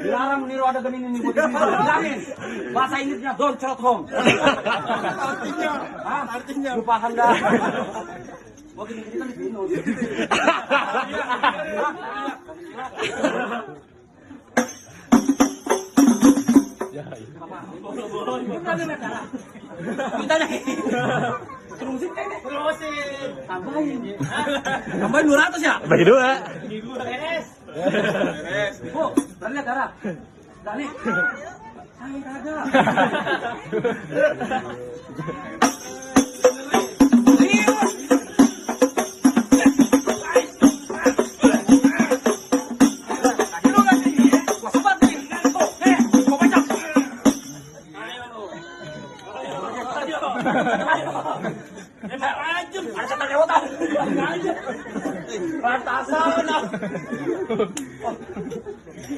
Dilarang meniru adegan ini nih, bilangin. Bahasa Inggrisnya don't trot home. Artinya. Lu paham dah. Gua gini-gini kan bingung. Kita nih. Terusin kan nih. Terusin. Tambahin 200 ya? Bagi 2. Beres. Bu, berani lihat darah. Berani. Saya kagak.